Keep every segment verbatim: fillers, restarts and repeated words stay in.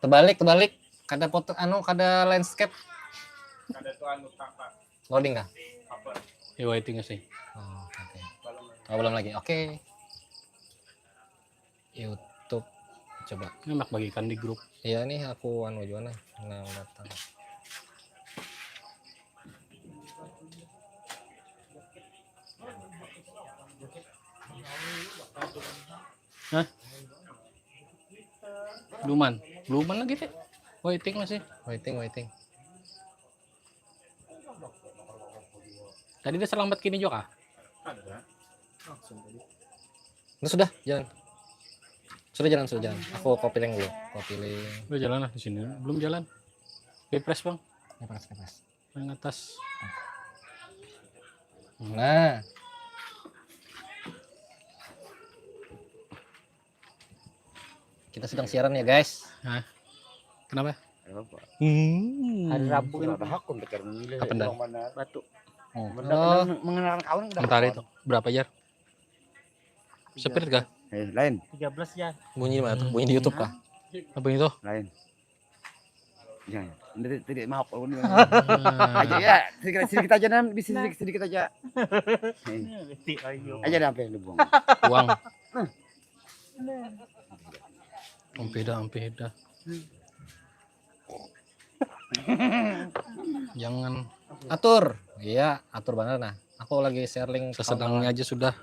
Balik, balik. Kada foto, anu, kada landscape. Kada tuh anu, loading kah? Iya, waiting sih. Oh, oke. Oh, belum lagi. Oke. YouTube coba. Ini nak bagikan di grup. Iya nih, aku anu juga nah. Nah, datang. Hah? Luman. Luman lagi sih. Waiting masih. Waiting, waiting. Tadi dia selambat kini juga kah? Ada. Langsung tadi. Ini sudah jalan. Sudah jalan, sudah jalan. Aku copy link dulu. Copy link. Udah jalan lah di sini. Belum jalan. Refresh, Bang. Refresh, refresh. Yang atas. Nah. Kita sedang siaran ya, guys. Hah? Kenapa? Hmm. Hari Rabu ini ada hak untuk memilih kapan dah? Batu. Oh. Mengenalkan kawan udah. Mentari itu berapa jar? Sepir kah? Eh, lain. Tiga belas ya. Bunyi mana tuh? Bunyi di YouTube kah? Apa itu? Lain. Ya, ya. Tidak, tidak mau. Aja ya, sedikit, sedikit aja, Nam. Bisa sedikit, sedikit aja. Aja ada apa yang dibuang? Uang. Ampih dah, ampih dah. Jangan. Atur. Iya, atur banget nah. Aku lagi share link. Sesedangnya aja sudah.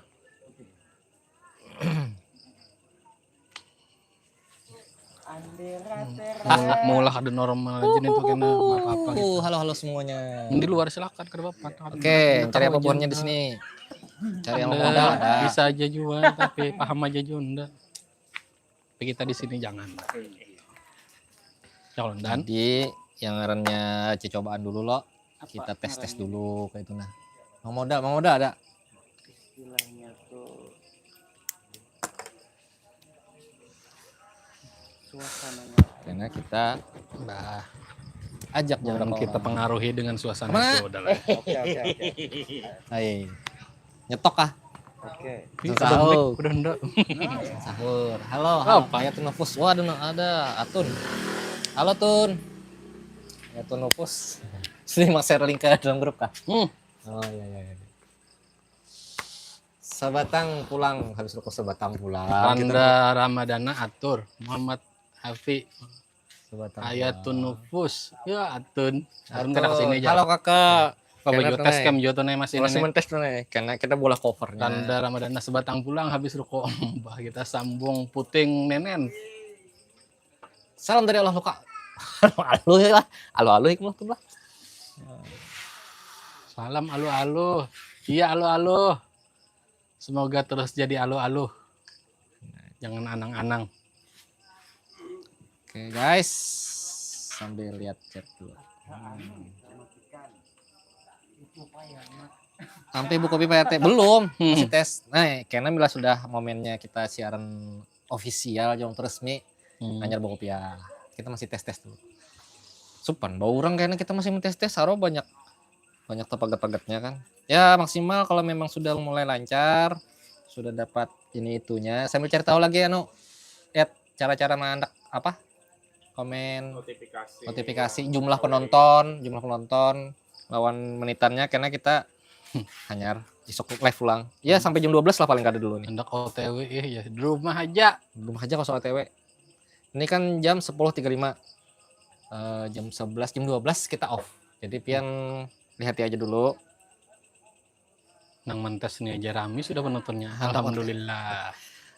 Maulah ada normal aja nih tuh kena apa-apa gitu. Halo halo semuanya. Di luar silakan kada apa-apa. Oke, cari apa buahnya di sini? Cari yang modal ada. Bisa aja juga tapi paham aja juga enggak. Tapi kita di sini jangan. Ya kalau dan. Jadi yang ngarannya cecobaan dulu lo. Kita tes tes dulu kayak itu nah. Mau modal, mau modal ada. Istilahnya tuh suasananya. Karena kita bah ajak jangan kita pengaruhi dengan suasana itu udah lah. Oke oke oke. Hai. Nyetok kah? Oke. Sahur. Udah ndak. Sahur. Halo, halo. Apa? Ayat nufus. Wah, ada ada Atun. Halo Tun. Ayat nufus. Sini Mas share link ke dalam grup kah? Hmm. Oh iya iya iya. Sabatang pulang habis rokok sabatang pulang. Randa Ramadana atur Muhammad Hafi. Ayatun Nufus. Ya Atun. Harun kada kesini aja. Halo kakak. Apa juga tes cam juga tuh nih masih ini. Masih mentes tuh nih. Karena kita bola covernya. Randa Ramadana sebatang pulang habis rokok. Bah kita sambung puting nenen. Salam dari Allah Luka. Aluh aluh ya lah. Aluh aluh ikmah tuh lah. Salam aluh aluh. Iya aluh aluh. Semoga terus jadi aluh-aluh. Jangan anang-anang. Oke guys, sambil lihat chat dulu. Hmm. Sampai buku pipa R T belum, hmm. Masih tes. Nah, karena bila sudah momennya kita siaran ofisial jong resmi hmm. Anyar Bukopia. Kita masih tes-tes dulu. Supan bau orang karena kita masih tes-tes, saro banyak banyak terpagat-pagatnya kan. Ya maksimal kalau memang sudah mulai lancar, sudah dapat ini itunya. Sambil cari tahu lagi anu, lihat cara-cara mandak apa? Komen, notifikasi, notifikasi jumlah penonton, jumlah penonton, lawan menitannya karena kita hanyar isuk live pulang. Ya sampai jam dua belas lah paling kada dulu nih. Hendak O T W ya, ya. Di rumah aja. Di rumah aja kosong O T W. Ini kan jam sepuluh tiga lima. Uh, jam sebelas, jam dua belas kita off. Jadi pian lihati aja dulu. Nang mantas ni aja rami sudah penontonnya. Alhamdulillah.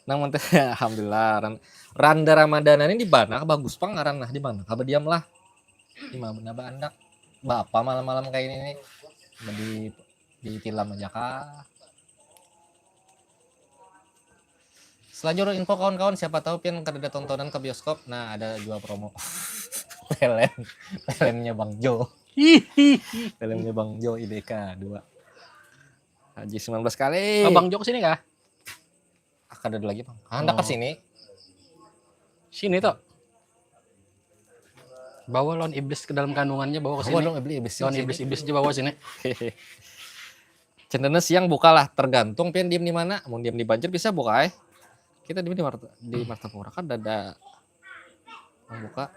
Nang mantas alhamdulillah. Randa Ramadana ini di mana bagus pang ngaran nah di mana? Kaba diam lah. Di mana ba andak? Bapa malam-malam kayak ini nih. Di di tilam aja kah? Selanjutnya info kawan-kawan, siapa tahu pian kada ada tontonan ke bioskop. Nah, ada juga promo. Pelen, pelennya Bang Jo. Pelennya Bang Jo I D K dua. Haji sembilan belas kali. Oh, Bang Jo ke sini kah? Ah, kada ada lagi, Bang. Handak oh. Ke sini. Sini tuh. Bawa lawan iblis ke dalam kandungannya, bawa ke sini. Bawa lawan iblis, iblis. Lawan iblis, iblis aja bawa sini. Cendana siang buka lah, tergantung pian diem di mana. Mau diem di Banjar bisa buka eh. Kita diem di Marta, di Martapura kan ada, ada yang buka.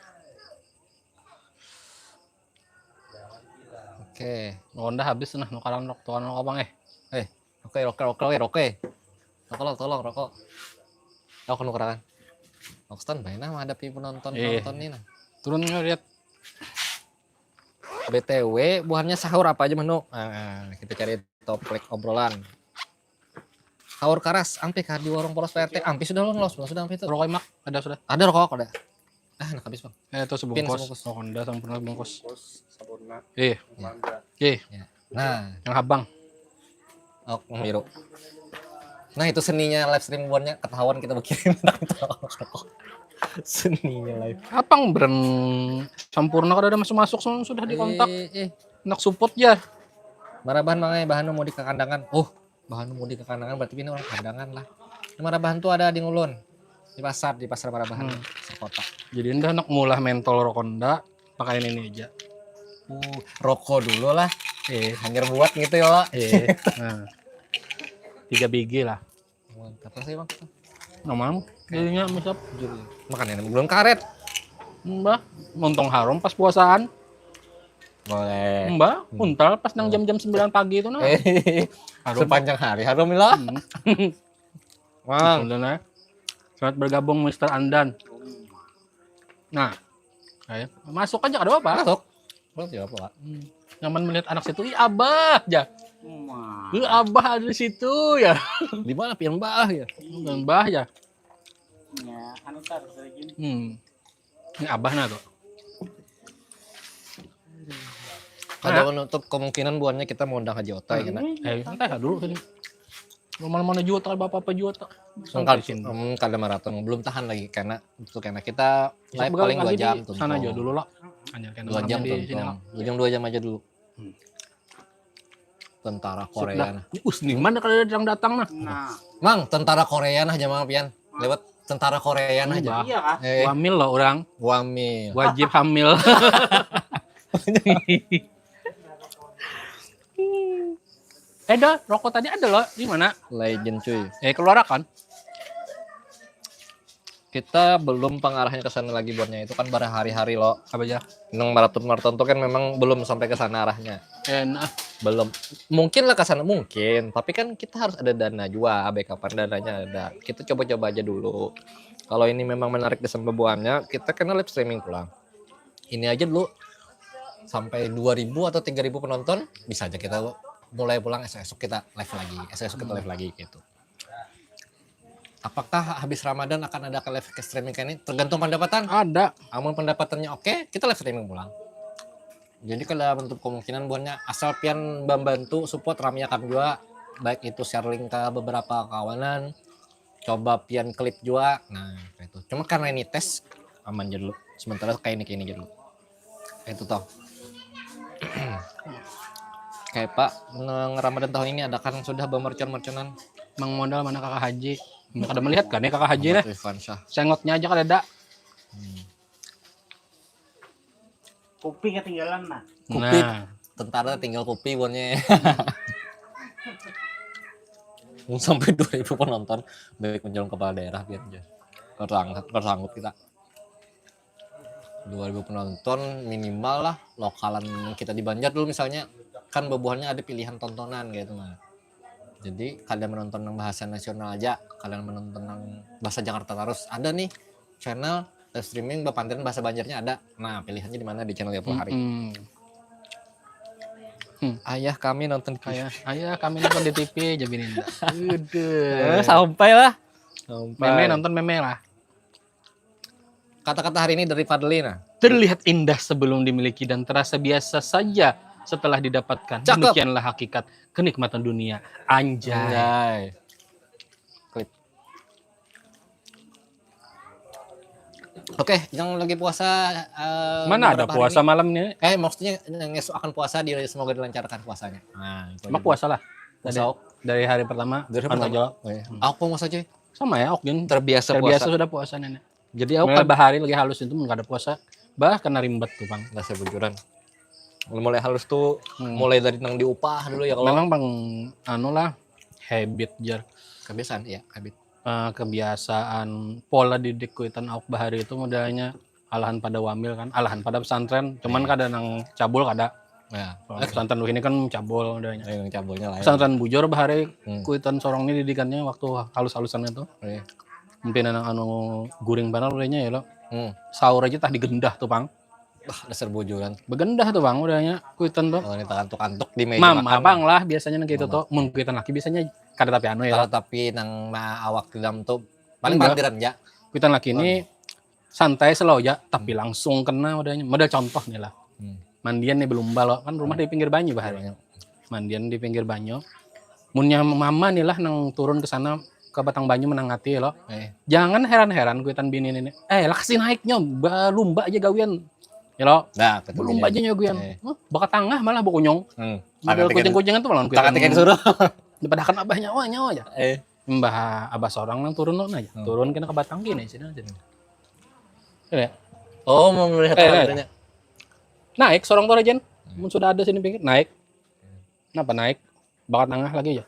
Oke, Honda habis nah nukaran rokok tuan rokok bang eh. Eh, oke oke oke oke. Tolong tolong rokok. Aku nukaran. Aku standby nah menghadapi penonton penonton ini nah. Turun lihat. B T W buhannya sahur apa aja menu? Nah, kita cari topik obrolan. Sahur karas, ampih kah di warung poros P R T? Ampih sudah lo, sudah ampih itu. Rokok imak ada sudah. Ada rokok ada. Ah, nak habis bang. Eh, itu sebungkus. Sebungkus. Oh, Honda sampurna bungkus. Bungkus sampurna. Iya. Iya. Ya. Nah, yang habang. Oh, yang biru. Nah, itu seninya live stream buannya ketahuan kita berkirim. Seninya live. Apa yang brand sampurna kada ada masuk-masuk sudah dikontak. Eh, eh. Nak support ya. Marabahan mangai bahan mudik ke kandangan. Oh, bahan mudik ke kandangan berarti ini orang kandangan lah. Ini Marabahan tuh ada di ngulun. Di pasar, di pasar Marabahan hmm. Sekota. Jadi ndak nak mulah mentol rokok ndak, pakai ini aja. Uh, rokok dulu lah. Eh, hanyar buat gitu ya, Pak. Eh, nah. Tiga biji lah. Mantap sih, Bang. Namang, jadinya misap. Makan ini belum karet. Mbah, montong harum pas puasaan. Boleh. Mbah, hmm. Untal pas nang jam-jam sembilan pagi itu nah. Eh, harum. Sepanjang hari harum lah. Hmm. Mang. Nah. Selamat bergabung Mister Andan. Nah, ayo. Masuk aja kada apa-apa. Masuk. Masuk tidak apa-apa. Hmm. Nyaman melihat anak situ, ih abah ya. Ih abah ada di situ ya. Di mana pian bah ya? Pian bah ya. Ya, anu tar sering. Hmm. Ini abah nah tuh. Kada menutup kemungkinan buannya kita mau undang Haji Otai kena. Eh, entah dulu sini. Mana-mana juga tak apa-apa juga tak. Sampai sini. Hmm, kada maraton, belum tahan lagi karena itu karena kita live paling dua jam tuh. Sana aja dulu lah. Hanya kena dua jam tuh. Dua jam dua jam aja dulu. Hmm. Tentara Korea nah. Us di mana kalau ada yang datang nah. Nah. Mang, tentara Korea nah jamaah pian. Lewat tentara Korea nah aja. Iya kah? Eh. Wamil loh orang. Wamil. Wajib hamil. Eh dah, rokok tadi ada loh, di mana? Legend cuy. Eh keluarakan. Kita belum pengarahnya ke sana lagi buatnya itu kan berhari-hari loh. Apa aja? Nang maraton-maraton tuh kan memang belum sampai ke sana arahnya. Enak. Belum. Mungkin lah ke sana mungkin, tapi kan kita harus ada dana juga, backupan dananya ada. Kita coba-coba aja dulu. Kalau ini memang menarik di sembebuannya, kita kena live streaming pulang. Ini aja dulu sampai dua ribu atau tiga ribu penonton, bisa aja kita mulai pulang esok-esok kita live lagi, esok-esok kita live lagi gitu. Apakah habis Ramadan akan ada live streaming kayak ini? Tergantung pendapatan. Ada. Amun pendapatannya oke, kita live streaming pulang. Jadi kada menutup kemungkinan buatnya asal pian membantu support rami akam juga, baik itu share link ke beberapa kawanan, coba pian klik juga, nah itu. Cuma karena ini tes aman aja dulu. Sementara kayak ini kayak ini aja dulu. Itu toh. Kayak Pak, nang Ramadan tahun ini ada kan sudah bemercon-merconan. Mang modal mana kakak haji? Kada melihat kan ya kakak haji deh. Sengotnya aja kada ada. Hmm. Kopi ketinggalan nah. Kopi. Nah. Tentara tinggal kopi buatnya. Sampai dua ribu penonton, baik menjelang kepala daerah biar aja. Tersangkut, tersangkut kita. Dua ribu penonton minimal lah, lokalan kita di Banjar dulu misalnya, kan bebuhannya ada pilihan tontonan gitu nah. Jadi kada menonton yang bahasa nasional aja, kada menonton yang bahasa Jakarta terus. Ada nih channel live streaming bapantiran bahasa Banjarnya ada. Nah, pilihannya di mana di channel tiap hari. Hmm. Hmm. Ayah kami nonton di T V. Ayah, ayah kami nonton di T V aja bini. Udah. Eh, sampai lah. Sampai. Meme nonton meme lah. Kata-kata hari ini dari Fadli nah. Terlihat indah sebelum dimiliki dan terasa biasa saja setelah didapatkan. Cakep. Demikianlah hakikat kenikmatan dunia. Anjay. Anjay. Klip. Oke, yang lagi puasa uh, mana ada puasa ini? Malam ini? Eh, maksudnya yang esok akan puasa di semoga dilancarkan puasanya. Nah, itu. Mak puasa lah. Puasa dari, dari hari pertama. Dari hari pertama. Oh, iya. Hmm. Aku puasa cuy. Sama ya, Okin. Terbiasa, terbiasa puasa. Sudah puasa nenek. Jadi aku kan bahari lagi halus itu mun kada puasa, bah kena rimbat tuh pang. Nah, sebujuran. Mulai halus tuh hmm. Mulai dari nang diupah dulu ya kalau. Memang pang anu lah habit jar. Kebiasaan ya, habit. Uh, kebiasaan pola didik kuitan awak bahari itu modelnya alahan pada wamil kan, alahan pada pesantren, cuman yeah. Kada nang cabul kada. Ya. Santan wahini kan cabul udahnya. Ayo cabulnya lain. Santan bujur bahari Hmm. kuitan sorong ini didikannya waktu halus-halusan itu. Iya. Mungkin anak anu guring banar udahnya ya lo. Hmm. Sahur aja tah digendah tuh pang. Bah, dasar bujuran. Begendah tuh pang udahnya kuitan tuh. Kalau ini kantuk-kantuk di meja Mama makan. Pang lah biasanya nang gitu Mama. Tuh. Mun kuitan laki biasanya kada tapi anu ya. Kalau tapi nang ma awak dalam tuh paling Enggak. Pageran ya. Kuitan laki ini santai slow aja tapi langsung kena udahnya. Model contoh nih lah. Hmm. Mandian nih belum balo kan rumah di pinggir banyu bahari. Banyak. Mandian di pinggir banyu. Munnya mama nih lah nang turun ke sana ke batang banyu menangati lo. Eh, Jangan heran-heran kuitan bini ini. Eh, lah kasih naiknya, balumba aja gawian. Ya lo, dah ketemu balumba aja nyawian. Eh. Huh, bakat tangah malah bakunyung. Hmm. Model kucing-kucingan tuh malah Tangan tiga disuruh. Dipadakan abah nyawa nyawa aja. Eh. Mbah abah seorang nang turun lo aja. Hmm. Turun kena ke batang gini sini sini. Ini ya. Oh, mau melihat Eh, tangan eh. Katanya. Naik sorong tuh Rajen. Mun sudah ada sini pinggir naik. Kenapa naik? Bakat tangah lagi aja.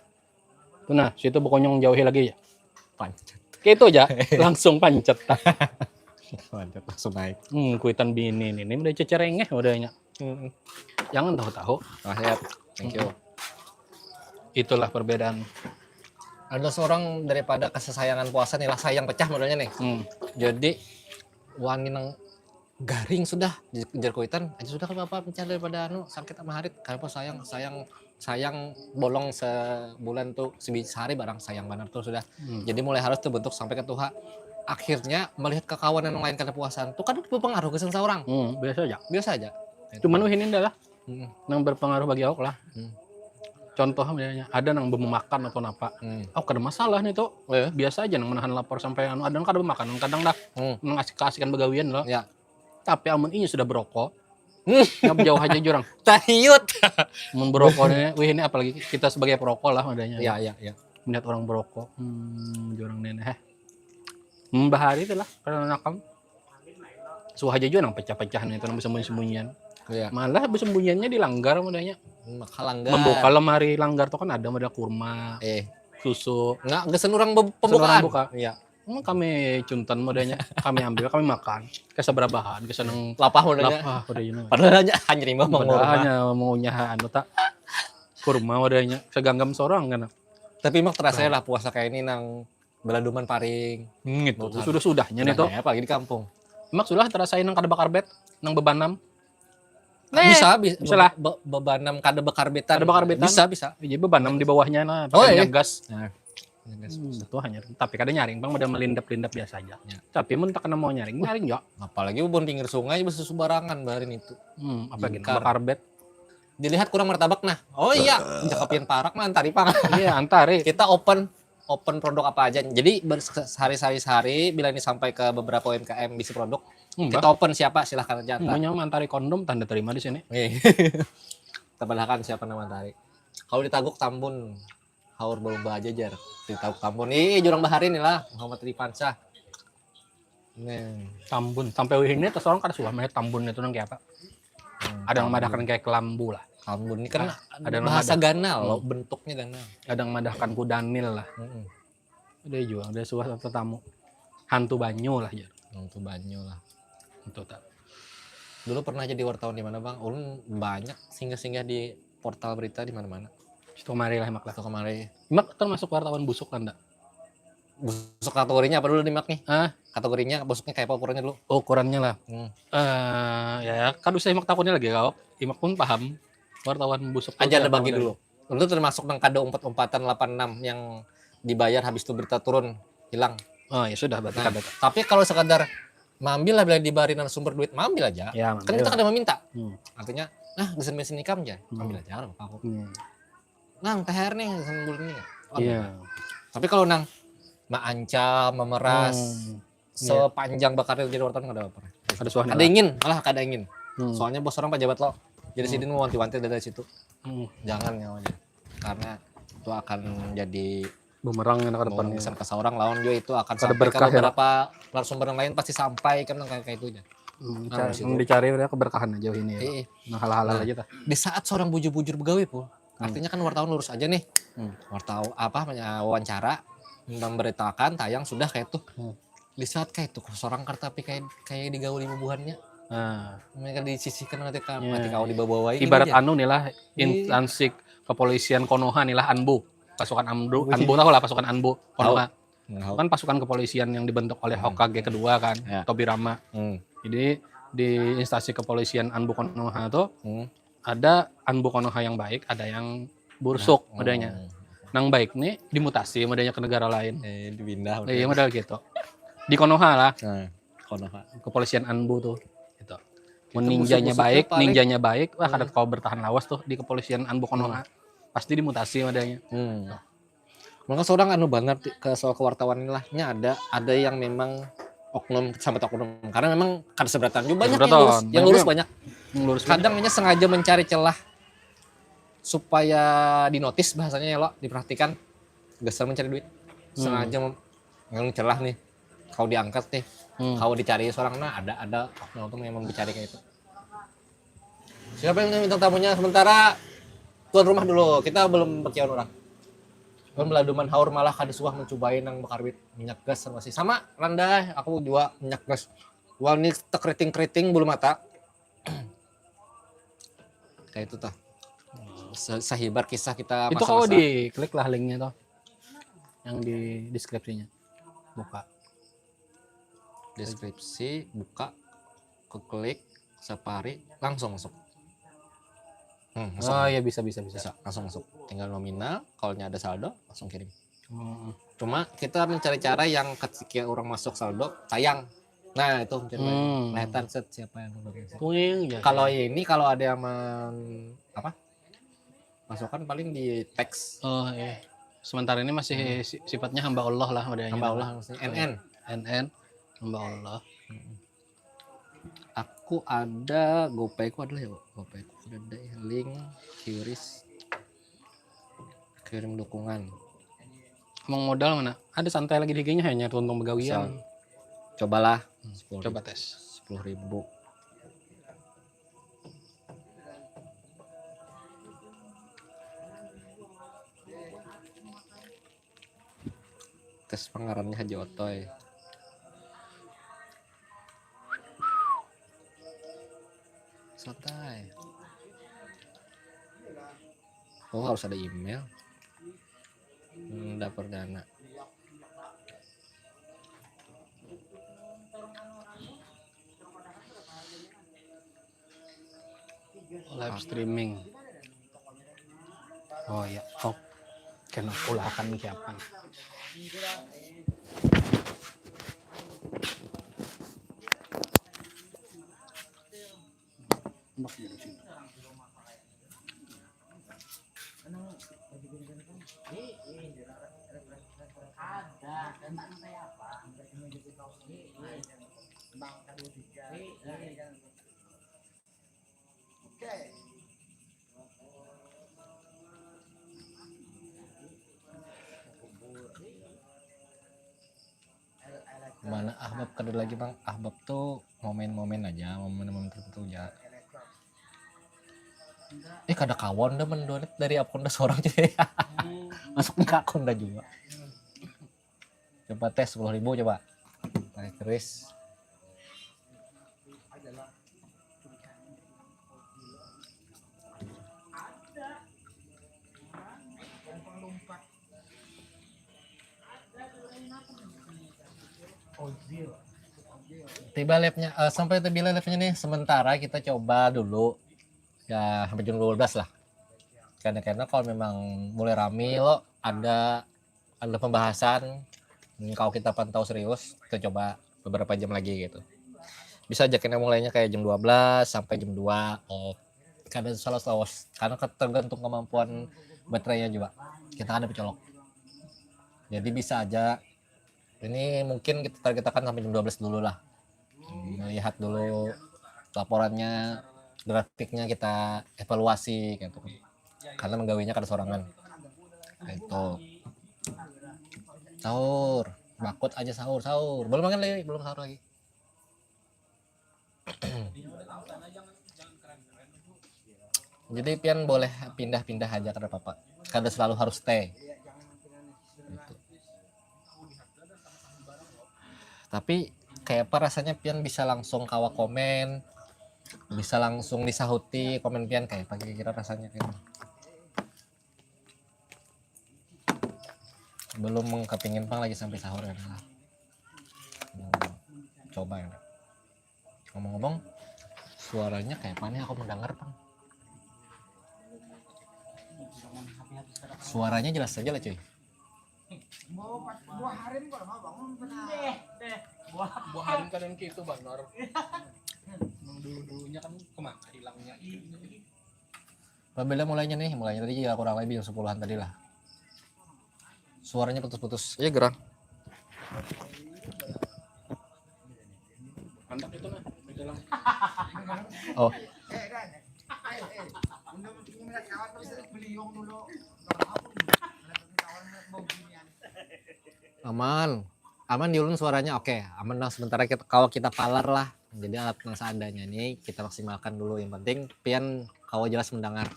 Tuh nah, situ bakunyung jauhi lagi aja. Pancet. Kayak itu aja, langsung pancet. Pancet langsung naik. Hmm, kuitan bini ini, ini udah cecerengeh udahnya. Hmm. Jangan tahu-tahu. Nah, siap. Thank you. Itulah perbedaan. Ada seorang daripada kesesayangan puasa nih lah, sayang pecah modelnya nih. Hmm. Jadi wani nang garing sudah, jar kuitan aja sudah apa apa pecah daripada anu sakit sama harit. Kenapa sayang sayang sayang bolong sebulan tuh sebi- sehari barang sayang banget tuh sudah. Hmm. Jadi mulai harus tuh bentuk sampai ke tuha. Akhirnya melihat kekawanan yang lain kada puasan tuh kan berpengaruh ke seseorang. Hmm, biasa aja. Biasa aja. Cuman wahini dah lah, Hmm. nang berpengaruh bagi awak lah. Hmm. Contoh misalnya, ada nang memakan atau napa. Hmm. Oh, kada masalah nih tuh. Oh, ya? Biasa aja nang menahan lapar sampai anu, ada nang kada makan, kadang dah Hmm. nang asik keasikan begawian loh. Ya. Tapi amun inya sudah berokok, Hmm. ngap jauh aja jurang. Tahiut. Mun berokok nih, wih ini apalagi kita sebagai perokok lah adanya. Ya, ya, ya. Melihat orang berokok, hmm, jurang nenek eh. Hmm, bahari itu lah, karena nakam. Suah aja juga nang pecah-pecah nih, itu nang bersembunyi-sembunyian. Iya. Malah bersembunyiannya di langgar modalnya. Maka langgar. Membuka lemari langgar tuh kan ada modal kurma, Eh, susu. Nggak gesen orang be- Gesen orang pembukaan. Buka. Iya. Hmm, kami cuntan modalnya, kami ambil, kami makan. Keseberabahan, keseneng Lapah modalnya. Lapah udah ini. Padahal aja hanya lima Padahal mengurma. Hanya maunya anu tak kurma modalnya seganggam sorang kan. Tapi mak terasa lah puasa kayak ini nang beladuman paring. Hmm, gitu. Bukan. Sudah-sudahnya nih tuh. Nah, apalagi di kampung. Mak sudah terasa nang kada bakarbet, nang bebanam. Bisa, bisa, bisa lah. Be- bebanam kada bekarbetan. Kada bekarbetan. Bisa, bisa. Jadi bebanam di bawahnya nah, Oh, pakai iya. gas. Nah, Hmm, itu hanya. Tapi kada nyaring, bang, udah melindap-lindap biasa aja. Ya. Tapi mun tak kena mau nyaring, nyaring ya. Apalagi ubon pinggir sungai bisa subarangan barin itu. Hmm, apa gitu? Lingkar. Bakarbet. Dilihat kurang martabak nah. Oh iya, jakapian parak mah antari pang. Iya, antari. Kita open open produk apa aja. Jadi ber- sehari-sehari sehari bila ini sampai ke beberapa U M K M bisi produk, Hmm, kita open siapa silahkan aja. Bang. Maunya mantari kondom tanda terima di sini. Nih. Kita padahkan siapa nama antari. Kalau ditaguk Tambun haur berubah aja jar. Ditaguk Tambun. Ih, jurang bahari nih lah. Muhammad Rifansah. Nih. Tambun sampai wih ini tersorong kada suah melihat Tambun itu nang kayak apa. Hmm, Ada yang madahkan kayak kelambu lah. Tambun ini kan Ah, ada yang bahasa madah. Ganal loh, Hmm. Bentuknya Ganal. Ada yang madahkan kudanil lah. Mm-mm. Udah juga, udah suah tetamu. Hantu banyu lah jar. Hantu banyu lah. Itu tak. Dulu pernah jadi wartawan di mana bang? Ulun banyak singgah-singgah di portal berita di mana-mana. Situ kemari lah mak lah. Atau kemarin Mak termasuk wartawan busuk kan ndak? Busuk kategorinya apa dulu nih mak nih? Ah, Kategorinya busuknya kayak apa ukurannya dulu? ukurannya lah. Hmm. Eh, ya, kada usah imak takunnya lagi kau. Imak pun paham. Wartawan busuk tuh Aja ada siapa bagi model. Dulu. Dulu termasuk nang kada umpet-umpatan delapan enam yang dibayar habis itu berita turun hilang. Oh, ya sudah berarti Nah, kada. Tapi kalau sekadar maambil lah bila dibari narasumber duit maambil aja. Ya, Kan kita kada meminta. Hmm. Artinya, nah, gesen mesin ikam aja. Hmm. Ambil aja apa aku. Hmm. Nah, T H R nih gesen bulan ini. Oh, Iya. Tapi kalau nang maancam, memeras, Hmm. sepanjang bakar jadi wartawan kada apa. Ada suahnya Ada lah. Ingin, malah kada ingin. Hmm. Soalnya bos orang pejabat lo. Jadi sidin mau wanti-wanti dari situ. Hmm. Jangan nyawanya. Karena itu akan jadi Bumerang yang ke mau depannya. Pesan ke seorang lawan juga itu akan Kada sampai berkah ke ya, beberapa narasumber yang lain pasti sampai kan kayak kayak itu aja. Hmm, Nah, cari- di situ. Yang dicari mereka keberkahan aja ini ya. Eh, eh. Nah, hal-hal Nah. aja tah. Di saat seorang bujur-bujur begawe pun, artinya kan wartawan lurus aja nih. Hmm. Wartawan apa namanya, wawancara, memberitakan tayang sudah kayak itu. Hmm. Di saat kayak itu seorang kartapi kayak kayak digauli bubuhannya. Nah, mereka disisihkan nanti kan, ya, mati kau dibawa-bawai. Ibarat anu nih lah, instansi kepolisian Konoha nih lah, Anbu. Pasukan Anbu, Anbu tahu lah pasukan Anbu, Konoha. Tahu. Kan pasukan kepolisian yang dibentuk oleh Hokage kedua kan, ya, Tobirama. Hmm. Jadi di instansi kepolisian Anbu Konoha tuh, hmm, ada Anbu Konoha yang baik, ada yang buruk, nah, modelnya. Nang baik nih dimutasi modelnya ke negara lain. Eh, dipindah. Iya, model gitu. Di Konoha lah. Nah, Konoha. Kepolisian Anbu tuh. Gitu. Mun ninjanya baik, ninjanya baik, wah, kada kawa bertahan lawas tuh di kepolisian Anbu Konoha. Hmm. Pasti dimutasi modelnya. Hmm. Maka seorang anu banget ke soal kewartawan ini lah. Nya ada, ada yang memang oknum, sampai oknum. Karena memang kada seberatan juga, banyak yang lurus, yang lurus banyak. Yang lurus banyak. Kadang hanya sengaja mencari celah supaya dinotis, bahasanya ya lo, diperhatikan. Gasan mencari duit. Hmm. Sengaja mem-, yang celah nih. Kau diangkat nih. Hmm. Kau dicari seorang, nah, ada, ada oknum tuh memang dicari kayak itu. Siapa yang minta tamunya? Sementara tuan rumah dulu, kita belum pakian orang. Belum beladuman haur malah kada suah mencubai nang bakarbit minyak gas masih sama randa, aku juga minyak gas. Wani tekeriting-keriting bulu mata. Kayak itu tuh. Se-, sehibar kisah kita. Itu masa-masa. Kalau diklik lah linknya tuh, yang di deskripsinya. Buka. Deskripsi, buka, keklik, sapari, langsung masuk. Hmm, langsung. Oh iya, bisa, bisa, bisa. Bisa, langsung masuk. Tinggal nominal, kalau ada saldo, langsung kirim. Hmm. Cuma kita mencari cara yang ketika orang masuk saldo, tayang. Nah, itu mencari. Hmm. Kelihatan set siapa yang udah masuk. Kuning, ya. Kalau ini, kalau ada yang men-, apa? Masukan paling di teks. Oh iya. Sementara ini masih, hmm, si-, sifatnya hamba Allah lah, modelnya. Hamba Allah maksudnya. N N. N N, hamba Allah. Hmm. Aku ada, GoPay ku ada lah ya, Pak. GoPay ku ada, ada link, kiris, kirim dukungan. Mau modal mana? Ada santai lagi di I G-nya, hanya tuntung begawian. Misal, cobalah. Hmm, coba tes. Sepuluh ribu. Tes pengarannya Haji Otoy. Santai. Oh, harus ada email. Hmm, daftar dana. Live streaming. Oh ya, oh. Kena pulakan siapa? Mana ahbab kada lagi, Bang? Ahbab tuh momen-momen aja, momen-momen tertentu aja. Eh, kada kawan dah mendonet dari akun dah seorang cuy. Masuk ke akun dah juga. Coba tes sepuluh ribu coba. Pakai keris. Tiba live-nya, eh, sampai tiba live-nya nih. Sementara kita coba dulu ya sampai jam dua belas lah. Karena, karena kalau memang mulai rame lo, ada, ada pembahasan, kalau kita pantau serius, kita coba beberapa jam lagi gitu. Bisa aja kena mulainya kayak jam dua belas sampai jam dua. Oh, kada salah lawas. Karena ke-, tergantung kemampuan baterainya juga. Kita ada pecolok. Jadi bisa aja ini mungkin kita targetakan sampai jam dua belas dulu lah. Melihat dulu laporannya, grafiknya kita evaluasi gitu. Karena menggawinya kada sorangan. Itu. Sahur, bakut aja sahur, sahur. Belum makan lagi, belum sahur lagi. Jadi pian boleh pindah-pindah aja, kada apa-apa. Kada selalu harus stay. Gitu. Tapi kayak apa rasanya pian bisa langsung kawa komen, Bisa langsung disahuti komen pian kayak apa kira-kira rasanya kayak. Belum mengkepingin pang lagi sampai sahur ya lah. Hmm, coba ya. Ngomong-ngomong, suaranya kayak apa nih aku mendengar pang. Suaranya jelas saja lah cuy. Bawa pas dua hari nih kalau mau bangun benar. Buah buahan kadang gitu banar. Nang dulu-dulunya kan kemana hilangnya ini. Apabila mulainya nih, mulainya tadi ya kurang lebih jam sepuluhan tadi lah. Suaranya putus-putus. Iya gerang. Mantap itu nah, di dalam. Oh, Eh, Dan. Eh, eh. Udah, udah, kawan terus beliung dulu. Kalau aku nih, kalau kawan mau ginian. Aman. Aman di ulun suaranya oke. Aman nah sementara kita kalau kita palar lah. Jadi alat yang seadanya ini kita maksimalkan dulu. Yang penting pian kawa jelas mendengar.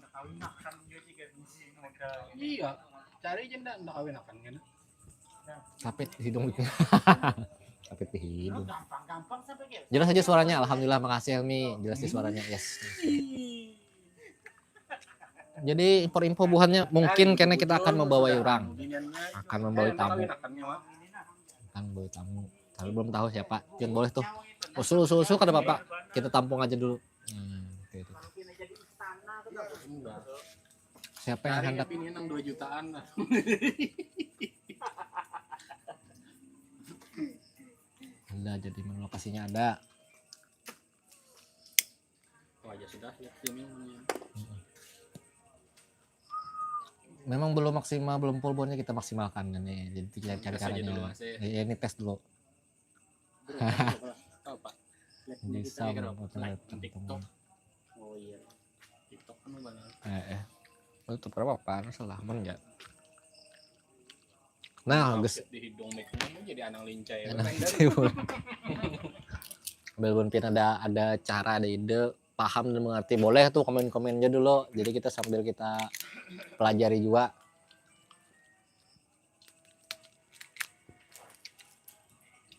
Iya, cari aja ndak ndak kawin akan kan. Capit hidung. Capit di hidung. Gampang-gampang sampai kayak. Jelas aja suaranya. Alhamdulillah makasih Helmi. Jelas sih suaranya. Yes. Jadi info-info buhannya mungkin karena kita akan membawa orang. Akan membawa tamu. Akan nyawa. Akan membawa tamu. Tapi belum tahu siapa. Yang boleh tuh. Usul usul usul kada apa-apa. Kita tampung aja dulu. Hmm, oke itu. Siapa yang Cari hendak ini nang dua jutaan lah. ada jadi mana lokasinya ada. Oh aja sudah ya streaming namanya. Memang belum maksimal, belum full buhannya kita maksimalkan ini. Jadi kita cari Tes aja caranya. Dulu, masih. Ya, ini tes dulu. Bro, apa? Apa? Bisa Ini buat kenapa? teman-teman. Oh iya. TikTok kan banyak. Eh, eh. Itu berapa apa salah pun enggak. Nah, guys, Di hidung mic-nya mau jadi anang lincah ya. Anang lincah. Bel pun ada ada cara, ada ide, paham dan mengerti, boleh tuh komen-komen aja dulu. Jadi kita sambil kita pelajari juga.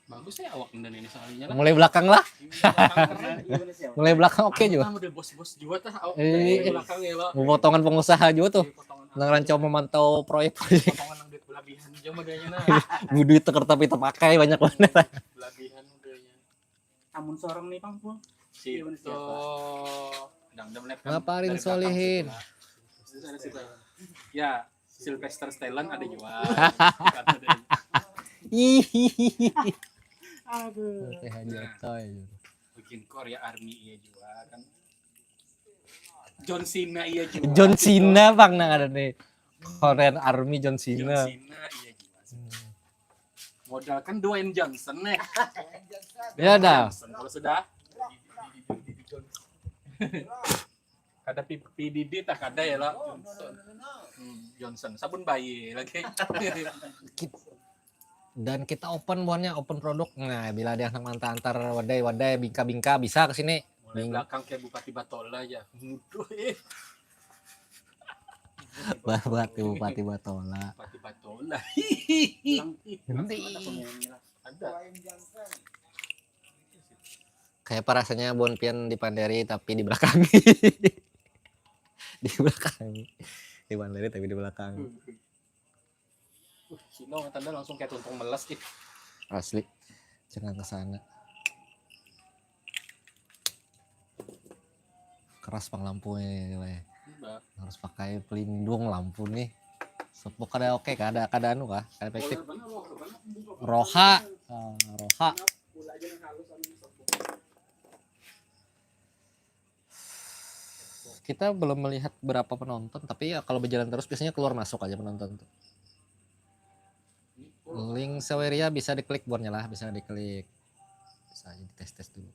Bagus ya awak dan ini soalnya lah. Mulai belakang lah. Ini belakang keren. Mulai belakang oke juga. Kan udah bos-bos juga tah awak Eh, dari belakang ya lo. Potongan pengusaha juga tuh. Potongan Nang ranca memantau proyek-proyek. Potongan nang duit belabihan aja modalnya nah. Duit tukar tapi terpakai banyak banget. Belabihan modalnya. Amun seorang nih pang pun. Situ. Dangdam lep. Ngapa Arin Solihin? Ya, Sylvester Stallone ada juga. Ih, Aduh. teh aja toy. Bikin Korea Army iya juga kan. John Cena iya juga. John Cena bang nang ada nih. Korean Army John John Cena. Cena iya juga. Modal kan Dwayne Johnson nih. Ya dah. Johnson kalau sudah. Kada P- P D D tak ada ya lah. Johnson. Hmm, Johnson sabun bayi lagi. Dan kita open buahnya, open produk. Nah, bila ada yang mantap antar wadai-wadai, bingka-bingka bisa ke sini. Mulai belakang kayak Bupati Batola aja. Muduh eh. Bupati Bupati Batola. Bupati Batola. Nanti Ada. Kayak apa rasanya bon pian dipanderi tapi di belakang. Di belakang. Dipanderi tapi di belakang. Uh, Cino tanda langsung kayak tuntung meles ih. Asli. Jangan ke sana. Keras pang lampunya ini, weh. Mbak. Harus pakai pelindung lampu nih. Sepuk kada oke, kada kada anu kah? Kada efektif. Mana lo? Mana buka? Roha. Ah, roha. Pula aja yang halus anu sepuk. Kita belum melihat berapa penonton, tapi ya kalau berjalan terus biasanya keluar masuk aja penonton tuh. Link Saweria bisa diklik bornya lah, bisa diklik. Bisa aja dites-tes dulu.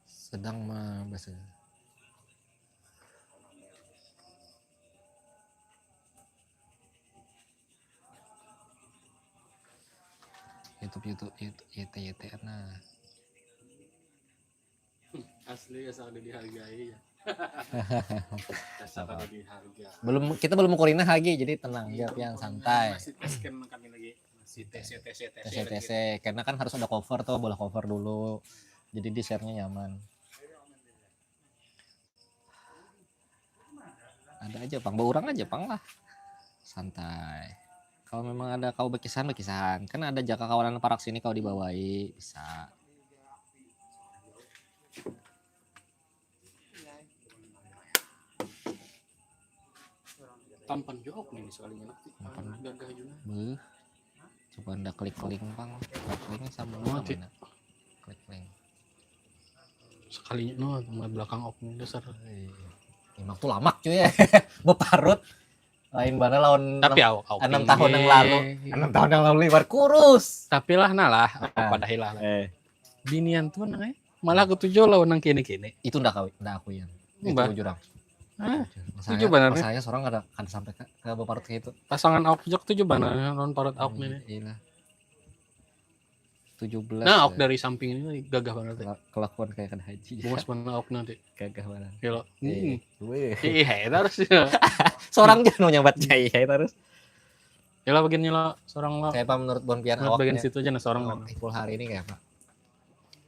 Sedang membahas. YouTube, YouTube, YouTube, Y T, Y T, nah. Asli ya sangat dihargai ya. Dasar kada diharga. Belum, kita belum kurina lagi, jadi tenang aja, yang santai. Masih tes cam kami lagi. Masih tes tes tes Tes, tes, tes. Karena kan harus ada cover tuh, boleh cover dulu. Jadi di share-nya nyaman. Ada aja pang, baurang aja pang lah. Santai. Kalau memang ada kau bakisahan, bakisahan. Kan ada jaka kawanan parak sini kau dibawai, bisa. Tampan jua Auk nih sekalinya. Tampan. Gagah juga. Beuh. Coba anda klik link pang. Klik link sama Mati. Mana? Klik link. Sekalinya no, mulai belakang Auk nih dasar. Iya. Emang tuh lamak cuy ya. Beparut. Lain mana lawan Tapi Auk, Auk enam tinggi. Tahun yang lalu. Enam tahun yang lalu liwar kurus. Tapi lah nah lah, Ah. Padahal lah. Eh, Binian tuh nang eh, malah ketujuh lawan nang kini-kini. Itu ndak kau, ndak aku yang. Itu Mbah. Jurang. Hah? Masalahnya, Itu benar, ya? Masalahnya seorang kada kada sampai ke, ke beparut kayak itu. Pasangan Auk jok tujuh benar non parut Auk nih. Iya. Tujuh belas. Nah, Auk Ya. Dari samping ini gagah banget. Ya. Kela- Kelakuan kayak kada haji. Bungas mana Auk nanti. Gagah banget. Gila. Iya. Hmm. Wih. Iya, terus. Seorang jangan nyambat jai hai terus. Ya lah begini lah, seorang lah. Kayak apa menurut Bon Pian Menurut bagian awaknya? situ aja nah seorang Awak lah. Full Hari ini kayak apa?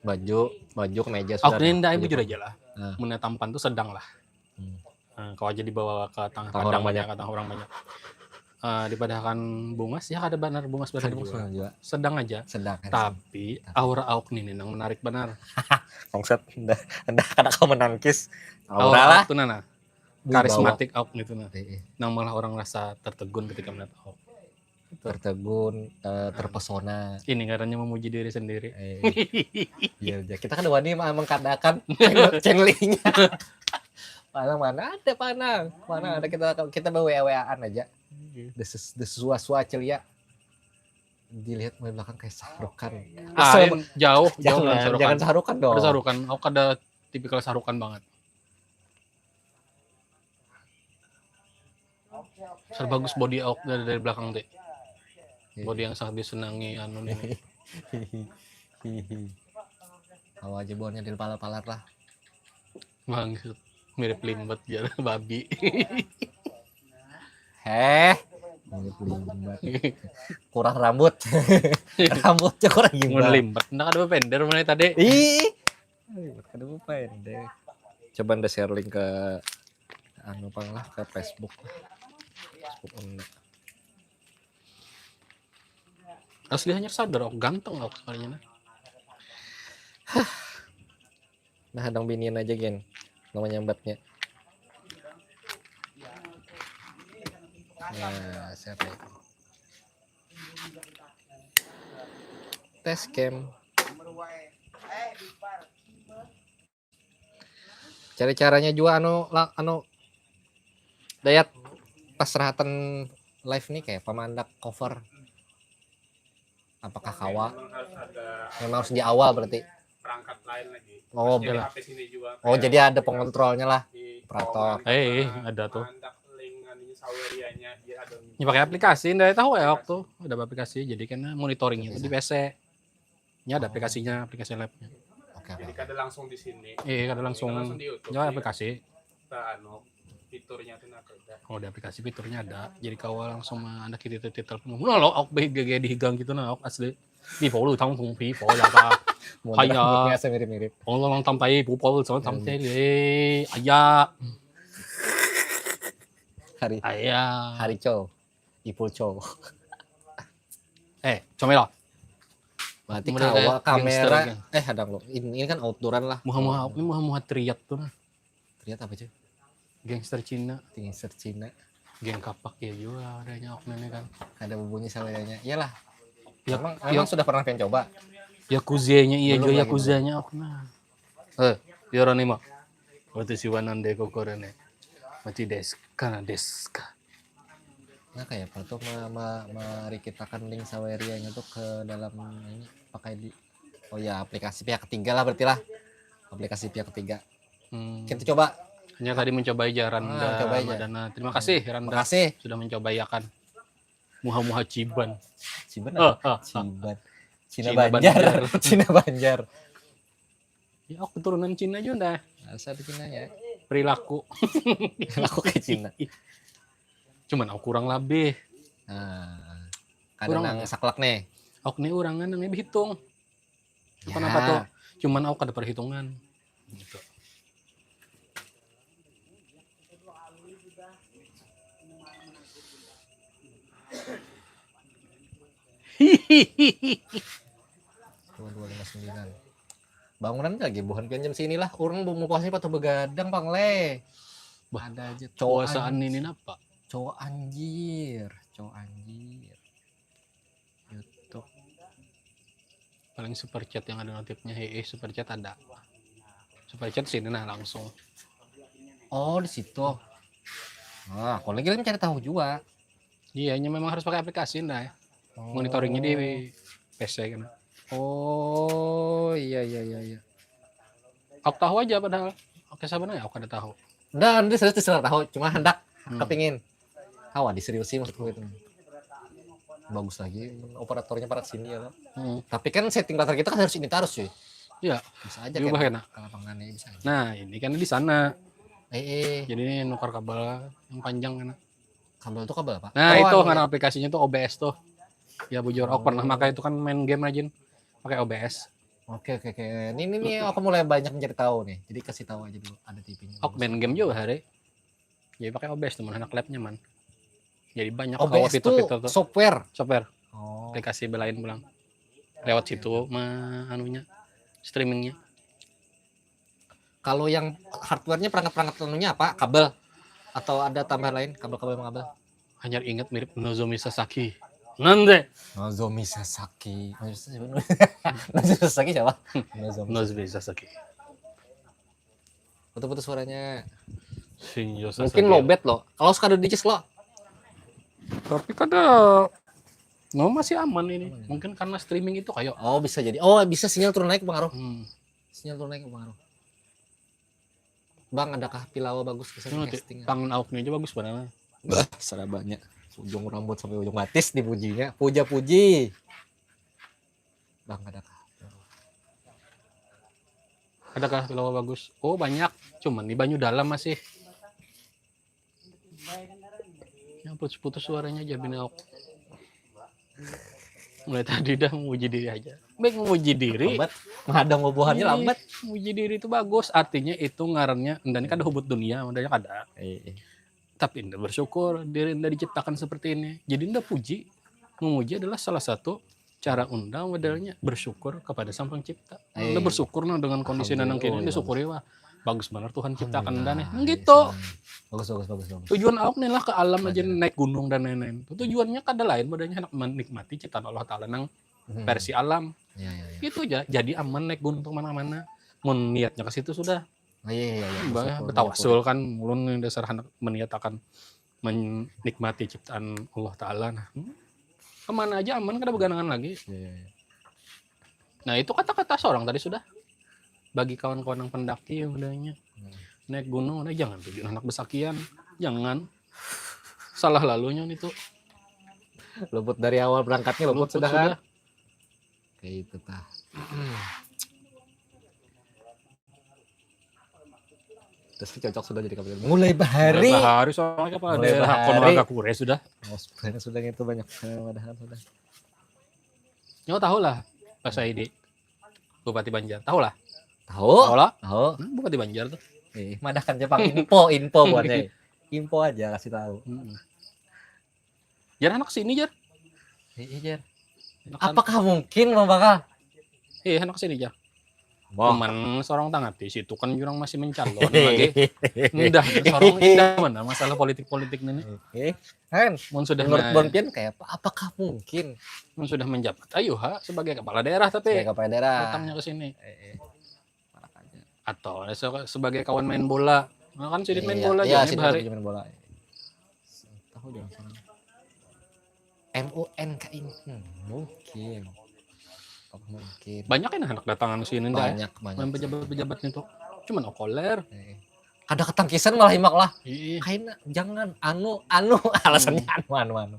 Baju, baju kemeja Auk sudah. Ninda Baju bujur apa? Aja lah. Nah. Mun tampan tuh sedang lah. Hmm. Nah, kau aja dibawa ke tengah Tengah orang padang banyak. Ke tengah orang banyak. Eh, dipadahakan bungas ya kada benar bungas benar Kada juga. bungas juga. Sedang aja. Sedang. Tapi aura Auk nih nang menarik benar. Bangsat, ndak ndak kada kau menangkis. Aura Aura lah. Auk tuh nana. Wibawa. Karismatik Auk gitu nah. Eh, eh. Nang malah orang rasa tertegun ketika melihat Auk. Tertegun, eh, terpesona. Ini ngarannya memuji diri sendiri. Eh, iya aja. Kita kan wani mah mengkadakan channel- channelingnya. Panang mana ada panang. Mana ada kita kita bawa waan aja. Desus desua-sua celia. Dilihat mulai belakang kayak Sahrukan. Ah, jauh, jauh Jangan, dengan Sahrukan. Jangan Sahrukan dong. Ada Sahrukan. Aku ada tipikal Sahrukan banget. Ser bagus body Auk dari, dari belakang teh. Iya. Body yang sangat disenangi anu nih. Hihi. Tahu aja baunya di palar-palar lah. Bangsat. Mirip limbet ya babi. Heh. Mirip limbet. Kurang rambut. Rambutnya kurang Mun gimbal. Limbet ndak ada bender mana tadi. Ih. Limbet kada apa pendek. Coba anda share link ke anu pang lah ke Facebook. Facebook anda. Asli hanya sadar Auk ganteng Auk sekalinya nah. Nah, hadang binian aja gen. Nama nyambatnya. Nah, siapa itu? Tes cam. Cari caranya juga anu la- anu Dayat pas rahatan live nih kayak pamandak cover. Apakah kawa? Memang harus ada Memang harus di awal berarti. Perangkat lain lagi. Oh, Jadi benar. H P sini juga. Oh, jadi ada pengontrolnya lah. Di Operator. Operator. Eh, ada tuh. Mandak link anunya sawerianya dia ada. Ya pakai aplikasi, ndak tahu ya waktu ada aplikasi, jadi kan monitoringnya tuh di P C. Nya ada aplikasinya, aplikasi labnya. Oke, Jadi oke. Kada langsung di sini. Iya, kada langsung. Langsung di YouTube. Ya aplikasi. Kita anu fiturnya tuh nah kerja. Oh, di aplikasi fiturnya ada. Jadi kawa langsung mah ada kita titel. Nah, lo Auk be gege di higang gitu nah, Auk asli. Di follow tang tong pi follow ya ta. Mau Hanya. Biasa mirip-mirip. Oh, lo nonton tai pupol sama tam tele. Aya. Hari Aya. Hari Chow. Ipul Chow. Eh, comel lo. Berarti Mulai kawa kayak gangster kamera. gitu. Eh, hadang lo. Ini, ini kan outdooran lah. Muha-muha ini muha-muha triad tuh nah. Triad apa cuy? Gangster Cina, Gangster Cina. Geng Kapak ya juga adanya Auk ini kan. Ada bubunyi sawerianya. Iyalah. Ya, Emang, ya, emang sudah pernah pengen coba? Yakuzanya iya Belum juga lagi, Yakuzanya Auk nah. Eh, Yoronimo. Watashi wa nan de kokoro ne. Mati desu ka, nan desu ka. Nah, kayak apa tuh me- me- merikitakan link sawerianya tuh ke dalam ini pakai di, oh ya, aplikasi pihak ketiga lah berarti lah. Aplikasi pihak ketiga. Hmm. Kita coba. Hanya tadi mencobai aja Randa Ah, coba aja. Madana. Terima kasih Randa Makasih. Sudah mencobai akan. Muha-muha Ciban. Ciban Ah, apa? ah, ah. Ciban. Cina, Cina Banjar. Banjar. Cina Banjar. Ya, aku turunan Cina juga dah. Harus ada Cina ya. Perilaku. Aku ke Cina. Cuman aku kurang lebih. Nah, kada Kurang nang ada. Saklek nih. Aku nih orang nang bihitung. Ya. Kenapa tuh? Cuman aku kada perhitungan gitu. Dua dua lima sembilan. Bangunan lagi buhan pian jam sini lah. Orang mau puasnya patah begadang pang le. Ada aja cowok Puasaan anj- ini apa? Cowok anjir, cowok anjir. YouTube. Paling super chat yang ada notifnya. Hei, super chat ada. Super chat sini nah langsung. Oh, di situ. Nah, aku lagi mencari tahu juga. Iya, ini memang harus pakai aplikasi nah ya. Oh. Monitoringnya di P C kan. Oh, iya iya iya iya. Aku tahu aja padahal. Oke, sabar ya, aku ada tahu. Nah, ini serius terserah tahu, cuma hendak Hmm. kepingin. Awak diseriusi maksudku itu. Bagus lagi operatornya parak sini ya, loh. Hmm. Tapi kan setting latar kita kan harus ini terus cuy. Iya, Bisa aja diubah kan. Kena. Kalau pengen bisa aja. Nah, ini kan di sana. Eh, eh. Jadi ini nukar kabel yang panjang kan. Kabel tuh kabel apa? Nah, Oh, itu anu. Karena aplikasinya tuh O B S tuh. Ya bujur, aku pernah Oh. Pakai itu kan main game aja pakai O B S. Oke oke oke. Ini ini nih aku mulai banyak mencari tahu nih. Jadi kasih tahu aja dulu ada T V-nya. Aku main game juga hari. Jadi pakai O B S tuh, mana anak lab nyaman. Jadi banyak O B S tuh fitur-fitur tuh. Software. Software, Oh. Aplikasi lain pulang. Lewat situ mah anunya, streamingnya. Kalau yang hardware-nya perangkat-perangkat anunya apa? Kabel atau ada tambahan lain? Kabel-kabel kabel. Hanya ingat mirip Nozomi Sasaki. Nande. Nozomi Sasaki. Nozomi Sasaki siapa? Nozomi. Nozomi Sasaki. Putus-putus suaranya. Shinjo Mungkin lowbat loh. Kalau sekadar dices loh. Tapi kada, no, masih aman ini. Mungkin karena streaming itu kayak. Oh, bisa jadi. Oh, bisa sinyal turun naik pengaruh. Hmm. Sinyal turun naik pengaruh. Bang, adakah pilawa bagus bisa Ini di-casting? Tangan awaknya aja bagus padahal. Sarabanya. Ujung rambut sampai ujung batis dipujinya. Puja-puji. Bang, adakah? Adakah pilawa bagus? Oh, banyak. Cuman di banyu dalam masih. Ya, putus-putus suaranya aja bini awak. Mulai tadi dah memuji diri aja. Baik memuji diri. Lambat. Menghadang bubuhannya Iya, lambat. Memuji diri itu bagus. Artinya itu ngarannya unda ini kada hubut dunia, unda kada. Eh, eh. Tapi unda bersyukur diri unda diciptakan seperti ini. Jadi unda puji, memuji adalah salah satu cara unda modelnya bersyukur kepada Sang Pencipta. Unda Eh. Bersyukur nah dengan kondisi nanang kini, unda Alhamdulillah. Syukuri wah. Bagus benar Tuhan ciptakan unda nih. Alhamdulillah. Nang gitu. Bagus bagus bagus bagus. Tujuan awak nih lah ke alam aja Benar. Naik gunung dan lain-lain. Tujuannya kada lain modelnya hendak menikmati ciptaan Allah Taala nang Hmm. versi alam. Ya ya ya. Gitu aja. Jadi aman naik gunung kemana-mana. Mun niatnya ke situ sudah. Oh, iya iya iya. Bah, Bersyukur, betawasul kan ulun yang dasar hendak meniatakan menikmati ciptaan Allah Taala nah. Hmm. Kemana aja aman kada beganangan lagi. bersyukur. Iya iya iya. Nah, itu kata-kata seorang tadi sudah. Bagi kawan-kawan yang pendaki yang modelnya Hmm. naik gunung, nah, jangan tujuan anak besakian, jangan. Salah lalunya itu. Luput dari awal berangkatnya luput, Luput sudah kan? Sudah. Kayak itu tah. Terus cocok sudah jadi kapten. Mulai bahari. Bahari soalnya kepala Mulai daerah bahari. Konohagakure sudah. Oh, sebenarnya sudah itu banyak eh, padahal sudah. Nyawa tahu lah Pak Saidi, Bupati Banjar, tahu lah. Tahu? Tahu lah. Tahu. Hmm, Bupati Banjar tuh. Eh, madahkan Jepang info info buatnya. Info aja kasih tahu. Hmm. Jar anak sini jar. Iya, iya. Anak Apakah mungkin Bang Bakal? Eh anak sini jar. Wah. Cuman seorang tangati situ kan jurang masih mencalon lagi. Indah seorang indah mana masalah politik-politik ini. Oke. Kan Mun sudah menurut na- Bang Pian kayak apa? Apakah mungkin mun sudah menjabat, ayo ha sebagai kepala daerah tapi sebagai kepala daerah? Datangnya ke sini. Eh, eh. Marak aja. Atau se- sebagai kawan main bola. Nah, kan sidin main Iya, bola iya, jadi sidin bahari. Main bola. Tahu jangan salah. M U N K I. Hmm, mungkin. Oh, mungkin. Banyak yang hendak datangan sini dah. Banyak banyak. Main pejabat-pejabat itu. Cuman okoler. Eh. Kada ketangkisan malah imak lah. Ih, Kaina jangan anu anu alasannya anu anu anu.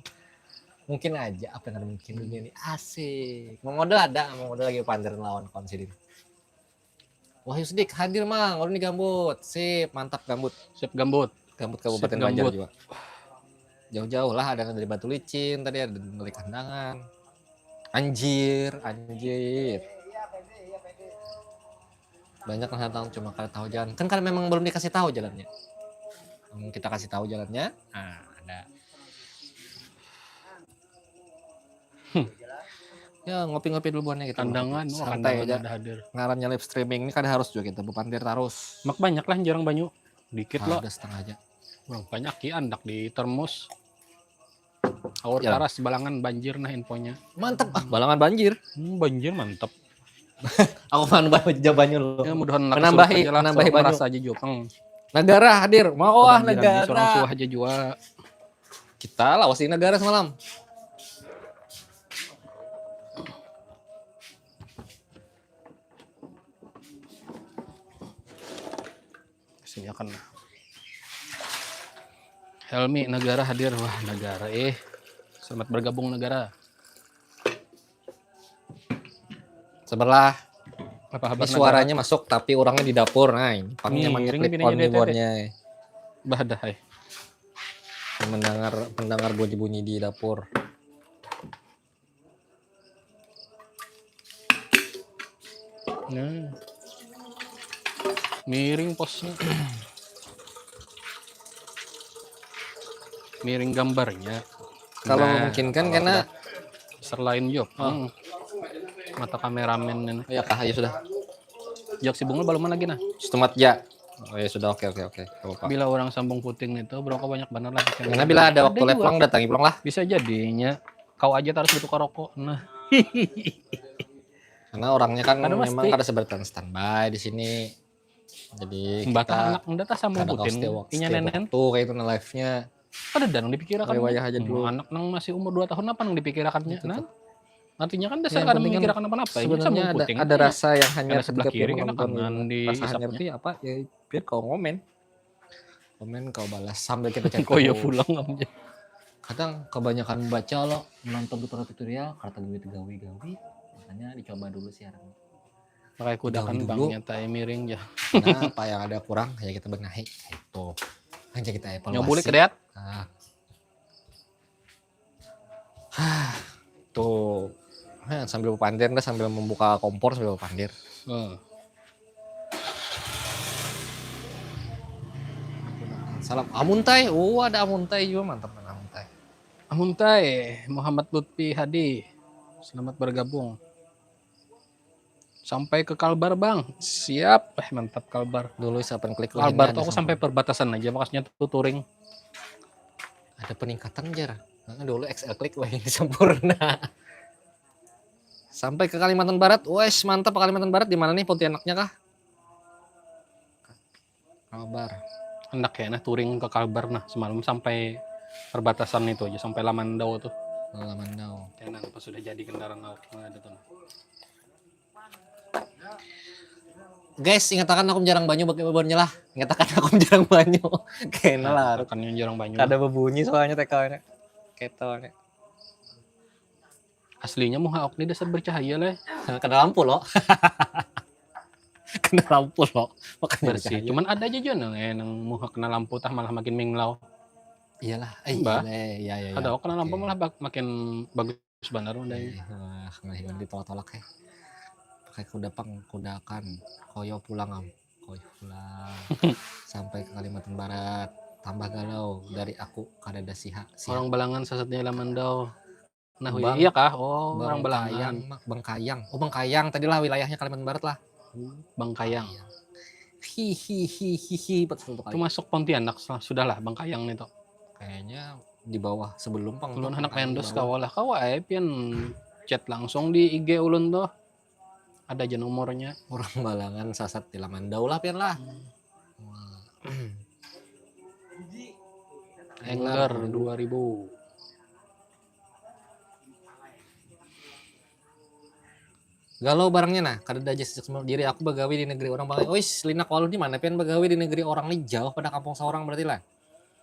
Mungkin aja apa yang ada mungkin dunia ini asik. Mau modal ada, mau modal lagi pandir lawan kawan sidin. Wahyu Sedik hadir mang, ulun digambut. Sip, mantap gambut. Sip gambut. Gambut Kabupaten Sip, Banjar gambut. Juga. Jauh-jauh lah ada dari Batu Licin, tadi ada dari Kandangan. Anjir, anjir. Banyak lah datang, cuma kada tahu jalan. Kan, kan memang belum dikasih tahu jalannya. Hmm, kita kasih tahu jalannya. Nah, ada. Hmm. Ya, ngopi-ngopi dulu buannya gitu. Kandangan, wah, santai kandangan aja. Ada hadir. Ngarannya live streaming ini kada harus juga kita bepandir terus. Mak banyak lah jarang banyu. Dikit lo. Ada setengah aja. Wah, banyak ki andak di termos. Aur ya. Paras Balangan banjir nah infonya. Mantep ah, Balangan banjir. Hmm, banjir mantep. Aku kan baca banyu lo. Ya, mudahan menambahi, menambahi banyu. Merasa aja jopang. Negara hadir, mau ah negara. Seorang suah aja jua. Kita lawas di negara semalam. Sini akan lah. Helmi negara hadir, wah negara eh. Selamat bergabung negara. Sebelah. Apa habar ini negara? Suaranya masuk tapi orangnya di dapur. Nah, ini pangnya. Nih, pakai ring clip on keyboardnya. Bah dah hai. Mendengar, mendengar bunyi-bunyi di dapur. Nah. Miring posnya. Miring gambarnya. Kalau nah, memungkinkan kalau kena selain job. Oh. Hmm. Mata kameramen ini. Ya kah, ya sudah. Jak si Bunga belum lagi nah. Setemat ya. Oh ya sudah, oke oke oke. Bila orang sambung puting itu berapa banyak benar lah. Karena bila ada waktu live pulang datangi pulang lah. Bisa jadinya kau aja terus bertukar rokok. Nah. Karena orangnya kan memang kada seberatan standby di sini. Jadi kita anak muda tah sambung puting. Inya nenen. Tuh kayak itu nah live-nya. Kada ada nang dipikirakan. Riwayah aja dulu. Anak nang masih umur dua tahun apa nang dipikirakannya? Nah. Artinya kan dasar kada memikirakan apa-apa. Sebenarnya ada, ada rasa yang hanya sebelah kiri kena kanan di rasa hanya itu apa? Ya biar kau ngomen. Komen kau balas sambil kita cari. Koyo pulang aja. Kadang kebanyakan membaca lo, menonton tutorial-tutorial, kada tahu gawi-gawi, makanya dicoba dulu siaran. Pakai kuda kan bangnya tai miring ya. Nah, apa yang ada kurang ya kita benahi. Itu aja kita evaluasi. Nyobuli kedeat. Nah. Tuh. Nah, sambil pandir dah, sambil membuka kompor sambil pandir. Hmm. Salam Amuntai. Oh, ada Amuntai juga, mantap kan Amuntai. Amuntai, Muhammad Lutfi Hadi. Selamat bergabung. Sampai ke Kalbar bang. Siap. Eh mantap Kalbar. Dulu siapa yang klik? Kalbar tuh aku sampai perbatasan aja makasnya tuh touring. Ada peningkatan jar. Nah, dulu X L klik wah ini sempurna. Sampai ke Kalimantan Barat. Wes mantap Kalimantan Barat di mana nih Pontianaknya kah? Kalbar. Hendak ya nah touring ke Kalbar nah semalam sampai perbatasan itu aja sampai Lamandau tuh. Lamandau. Tenan pas sudah jadi kendaraan awak nah ada tuh. Nah. Guys, ingatakan aku jarang banyu bagi babonnya lah. Ingatakan aku jarang banyu. Kena lah. Ingatakan jarang banyu. Kada bebunyi soalnya T K-nya. Ketolnya. Aslinya muha awak ni dasar bercahaya lah. Kena lampu lo. Kena lampu lo. Makanya bersih. Cuman ada aja juga nang, eh, nang muha kena lampu tah malah makin minglau. Iyalah. Eh, iya, iya, iya. Ada awak kena lampu malah bak- makin bagus banar udah ini. Wah, nggak hilang ditolak-tolak ya. Pakai kuda pang, kudakan. Koyo pulang am. Koyo pulang. Sampai ke Kalimantan Barat. Tambah galau dari aku kada ada siha. Orang Balangan sasatnya Lamandau. Nah, iya kah? Oh, orang Belangan. Bangkayang. Oh, Bangkayang. Tadi lah wilayahnya Kalimantan Barat lah. Bangkayang. Hihihihihi. Itu masuk Pontianak sudahlah Bangkayang nih tuh. Kayaknya di bawah sebelum pang. Ulun anak Mendos kawa lah kawa eh pian chat langsung di I G ulun tuh. Ada aja nomornya. Orang Balangan sasat di Lamandau lah pian lah. Hmm. Angler dua ribu. Galau barangnya nah, kada ada aja sejak semua diri aku bagawi di negeri orang bang. Ois, lina kalu di mana pian bagawi di negeri orang ni jauh pada kampung seorang berarti lah.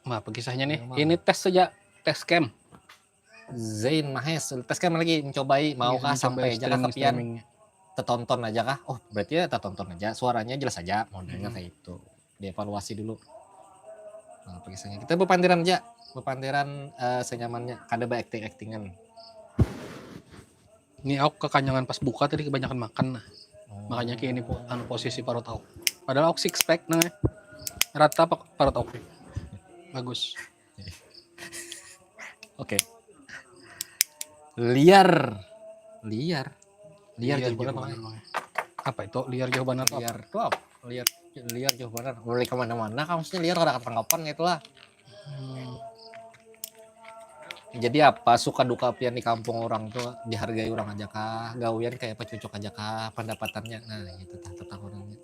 Nah, kisahnya nih, ini tes saja, tes cam. Zain Mahes, tes cam lagi mencobai mau kah sampai aja kah kepian tetonton aja kah? Oh, berarti ya tetonton aja, suaranya jelas aja modelnya kayak itu. Dievaluasi dulu. Nah, apa kisahnya? Kita bepantiran aja, bepantiran eh, senyamannya, kada beakting-aktingan. Ini aku kekanyangan pas buka tadi kebanyakan makan nah. Makanya kayak ini anu posisi parut aku. Padahal aku six pack nang eh. Rata pak parut aku. Bagus. Oke. Liar. Liar. Liar, liar jauh banget. Apa itu liar jauh banget? Liar itu apa? Liar liar jauh banget. Mulai kemana-mana, kamu sih liar, kada ketanggapan gitu lah. Hmm. Jadi apa suka duka pian di kampung orang tuh dihargai orang aja kah? Gawian kayak apa cocok aja kah? Pendapatannya, nah itu tah tentang orangnya.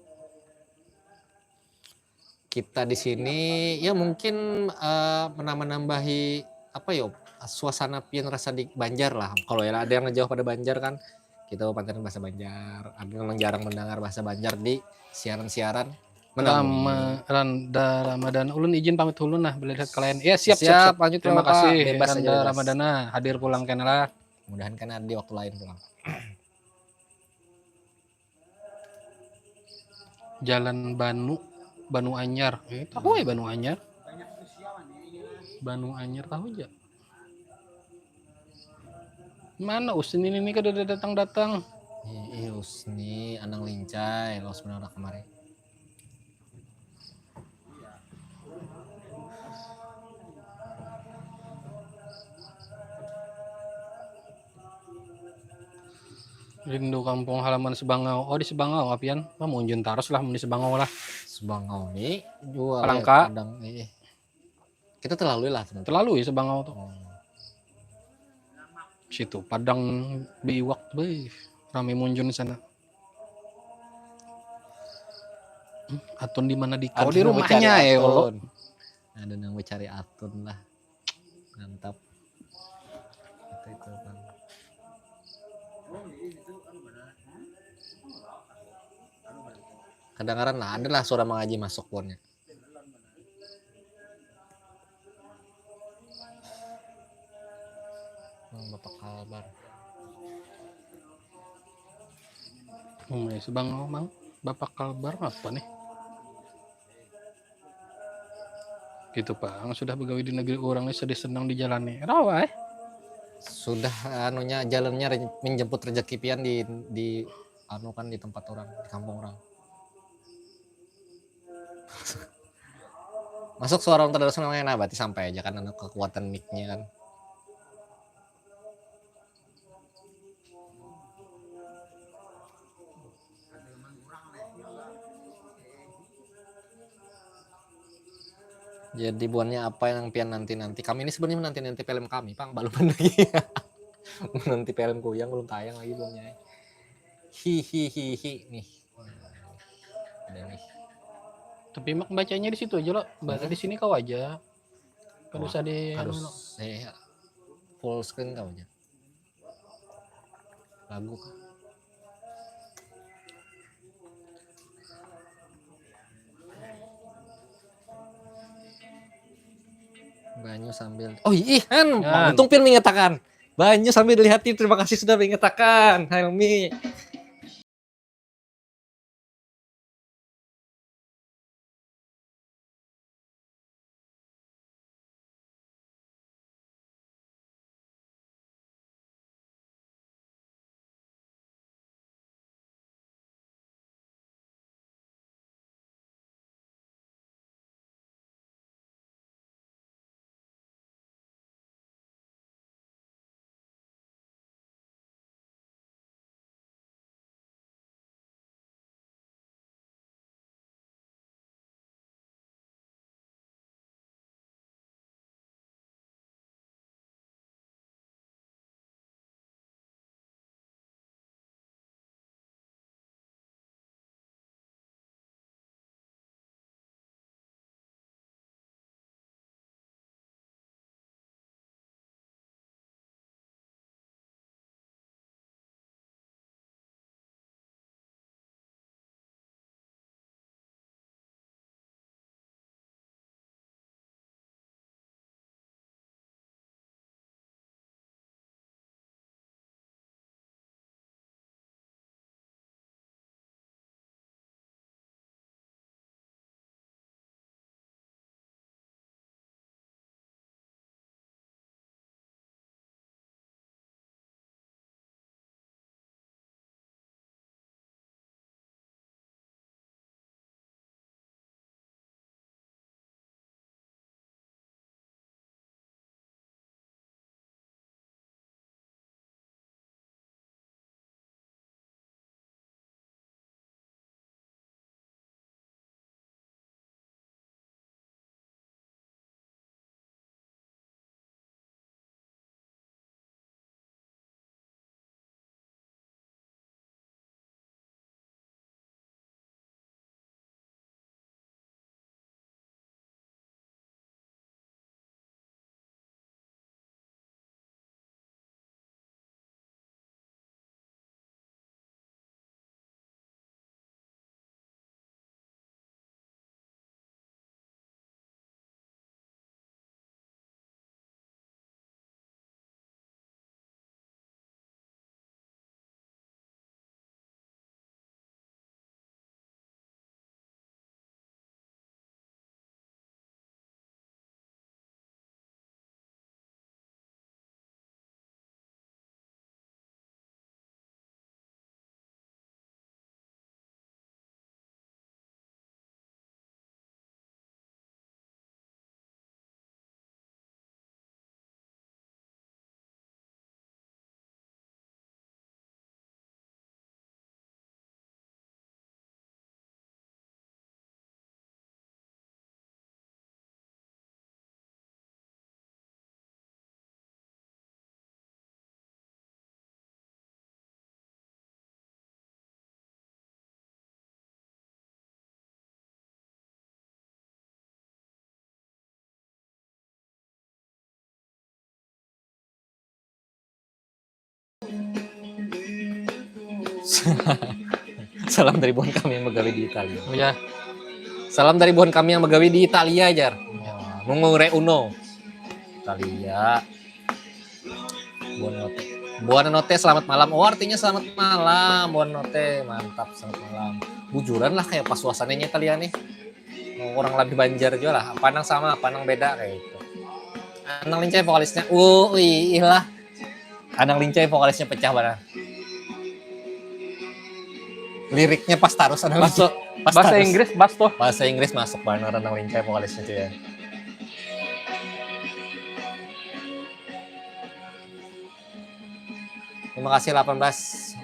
Kita di sini ya mungkin uh, menambah-nambahi apa yo suasana pian rasa di Banjar lah. Kalau ya ada yang jauh pada Banjar kan, kita paparan bahasa Banjar. Abi memang jarang mendengar bahasa Banjar di siaran-siaran. Rama, Randa Ramadan, ulun izin pamit ulun nah, belihat kalian. Ya siap siap. Siap, siap. Lanjut. Terima kasih. Bebas Randa aja, bebas. Ramadana hadir pulang kena lah. Mudahan kena di waktu lain pulang. Jalan Banu, Banu Anyar. Eh, tahu ya Banu Anyar? Banu Anyar tahu aja. Mana Usni ini kada datang-datang? Ih, Usni anang lincai, los menolak kemarin. Rindu kampung halaman Sebangau. Oh, di Sebangau apian. Wah, munjun tarus lah di Sebangau lah. Sebangau ni jual palangka. Kadang, eh. Kita terlalu lah sebenarnya. Terlalu ya Sebangau tuh. Hmm. Situ Padang Biwak, beuh. Rame munjun di sana. Hmm, Atun di mana di kau? Di rumahnya ya. Ada nang mencari Atun lah. Mantap. Itu itu kan. Kedengaran lah, ada lah suara mengaji masuk punya. Hmm, bapak kalbar. Hmm, ya, sebang mang bapak kalbar apa nih? Gitu pang sudah begawi di negeri orang nih sedih senang dijalani rawa eh. Sudah anunya jalannya menjemput rezeki pian di di anu kan di tempat orang di kampung orang. Masuk suara orang terus namanya nah berarti sampai aja kan anu kekuatan mic-nya kan. Jadi buannya apa yang pian nanti nanti? Kami ini sebenarnya menanti nanti film kami, pang belum lagi. Nanti film kuyang belum tayang lagi buannya. Hihihihi nih. Ada nih. Tapi mak bacanya di situ aja loh. Baca di sini kau aja. Kalau usah di anu, eh, full screen kau aja. Lagu. Banyu sambil oh ih kan nah. Untung pian mengatakan banyu sambil dilihatin terima kasih sudah mengatakan Helmi. Salam dari buhan kami yang begawi di Italia. Oh ya. Salam dari buhan kami yang begawi di Italia, jar. Nunggu re uno. Italia. Buonanotte. Buonanotte, selamat malam. Oh, artinya selamat malam. Buonanotte, mantap, selamat malam. Bujuran lah kayak pas suasananya Italia nih. Orang lebih Banjar juga lah. Apa nang sama, apa nang beda kayak itu. Anang Lincah vokalisnya. Uh, ih lah. Anang Lincah vokalisnya pecah banget. Liriknya pas tarus, Anang Lincah. Pas bahasa tarus. Inggris, pas tuh. Bahasa Inggris masuk banget, Anang Lincah vokalisnya tuh ya. Terima kasih delapan belas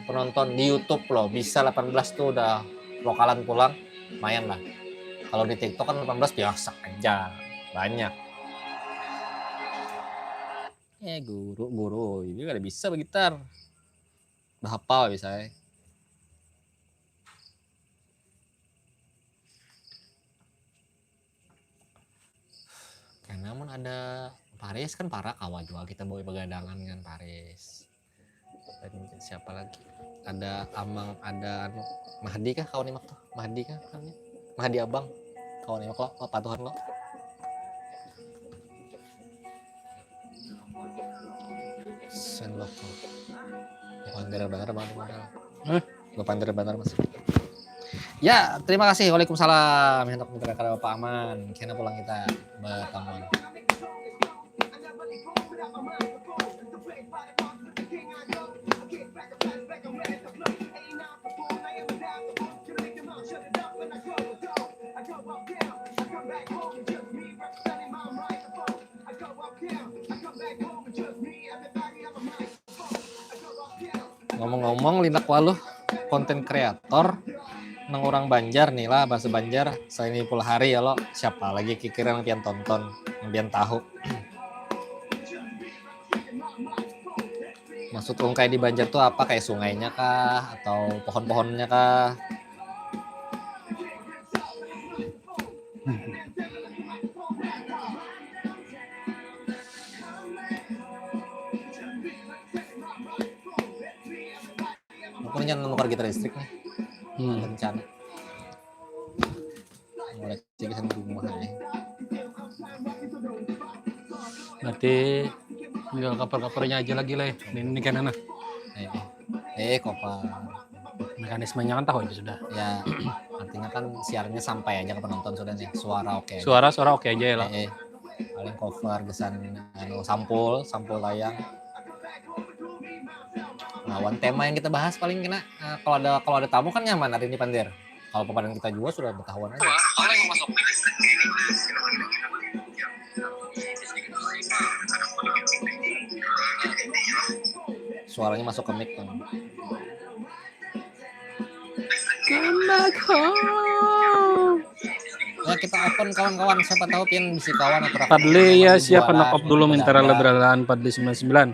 penonton di YouTube loh. Bisa delapan belas tuh udah lokalan pulang, lumayan lah. Kalau di TikTok kan delapan belas biasa aja, banyak. Eh, guru, guru, ini kada bisa begitar. Udah hafal bisa ya. Karena mun ada Paris kan para kawa juga kita bawa begadangan dengan Paris. Dan siapa lagi? Ada Amang, ada anu, Mahdi kah kawan Imak tuh? Mahdi kah kawannya? Mahdi Abang kawan Imak lo, apa Tuhan lo? Sendok lo. Bapander banar, Bang, modal. Hah? Bapander banar, Mas. Ya, terima kasih. Waalaikumsalam. Hendak minta kada apa aman. Kena pulang kita bertamuan. Ngomong-ngomong, Linak Waluh, konten kreator nang orang Banjar nih lah, bahasa Banjar, selain Ipul Hari ya lo, siapa lagi kikira yang pian tonton, yang pian tahu? Maksud ungkai di Banjar tuh apa? Kayak sungainya kah? Atau pohon-pohonnya kah? Aku rencana nukar gitar listrik nih. Hmm. Rencana. Mulai cek di rumah nih. Berarti tinggal cover-covernya aja lagi lah ya. Ini, ini kan anak. Eh, eh. Eh, cover. Mekanismenya kan tahu aja sudah. Ya, artinya kan siarannya sampai aja ke penonton sudah nih. Suara oke aja. Suara, suara oke aja ya lo. Eh, eh. Paling cover gasan anu, sampul, sampul tayang. Lawan tema yang kita bahas paling kena, eh, kalau ada, kalau ada tamu kan nyaman ada ini pandir. Kalau papadan kita juga sudah bertahuan aja. Suaranya masuk ke mic tuh. Come back home. Ya, kita open kawan-kawan, siapa tahu pian bisi kawan atau rakan Padli, ya, siapa jualan, nak op dulu minta jualan. Rela-relaan Padli sembilan sembilan.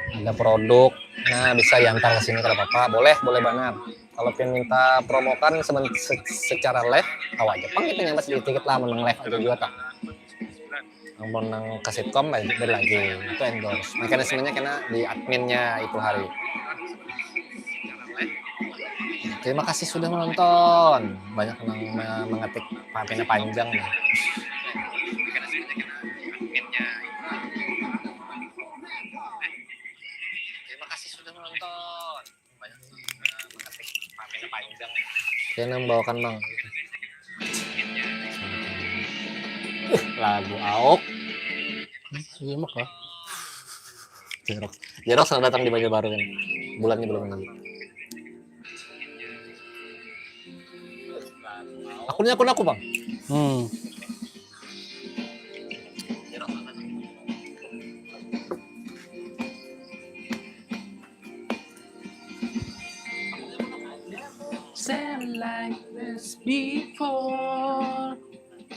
Ada produk, nah, bisa diantar ke sini kada apa-apa, boleh, boleh banar. Kalau pian minta promokan seben-, se-, secara live, kawa aja pang kita nyambat sedikit lah, menang live aja juga tak. Amun nang ke sitkom, beda lagi. Itu endorse. Mekanismenya kena di adminnya Ipul Hari. Terima kasih sudah menonton. Banyak nang me-, mengetik pina panjang nih. Terima kasih sudah menonton. Banyak, eh, mengetik pina panjang. Saya nang bawakan, Bang. Eh, lagu Aok. Iya, mak lah. Jerok. Jerok sedang datang di Banjarbaru kan. Bulannya belum lagi. Akunnya akun aku, Bang. Hmm.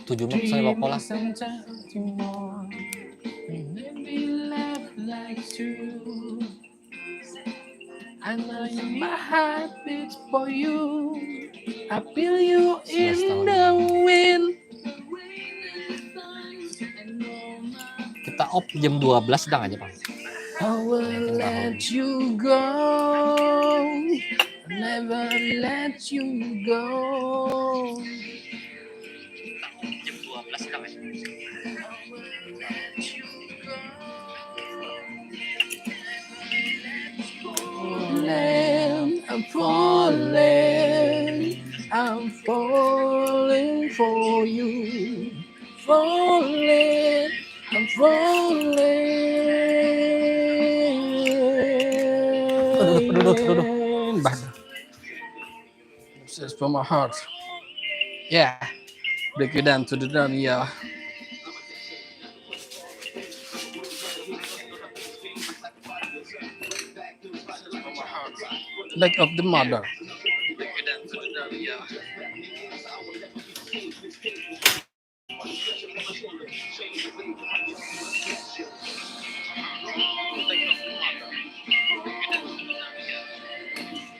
Tujuh mak saya bawa pola. I know my heart beats for you. I feel you in the wind. Kita off jam dua belas sedang aja, Bang. I will let you go. Never let you go. Jam dua belas hilang ya. Falling, I'm falling, I'm falling for you. Falling, I'm falling. Aduh, aduh, aduh, aduh. Bah. This is for my heart. Yeah. Break it down to the down, yeah. Like of the mother.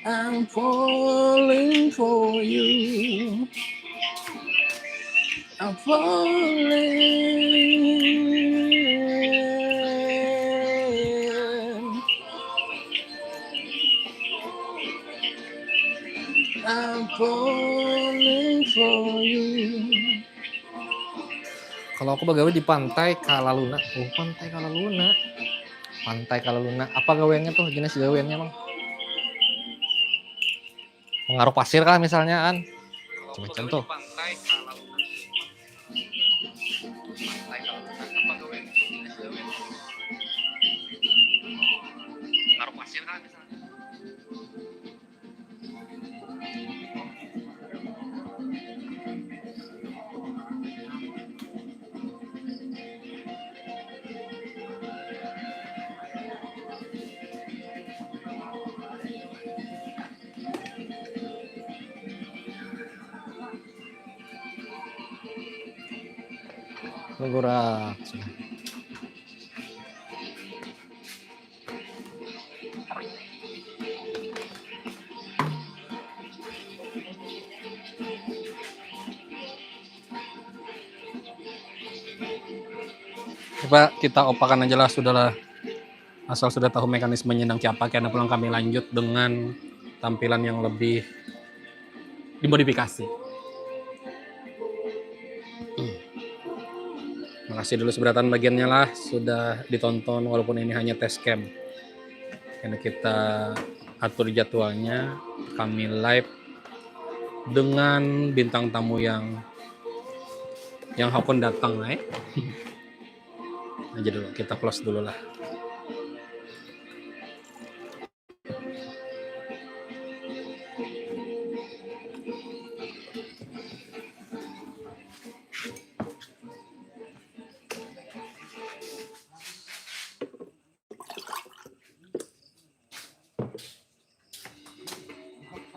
I'm falling for you. I'm falling. I'm falling for you. Kalau aku bagawe di Pantai Kalaluna. Oh, Pantai Kalaluna. Pantai Kalaluna. Apa gaweannya tuh? Jenis gaweannya, Bang? Mengaruk pasir kah misalnya, kan? Macam-macam tuh. Mengaruk pasir kah misalnya? Lugurak. Coba kita opakan aja lah, sudahlah. Asal sudah tahu mekanismenya nang kiapa, kena pulang kami lanjut dengan tampilan yang lebih dimodifikasi. Makasih dulu seberatan bagiannya lah, sudah ditonton walaupun ini hanya test cam. Karena kita atur jadwalnya, kami live dengan bintang tamu yang yang hakun datang, eh. Aja dulu, kita close dulu lah.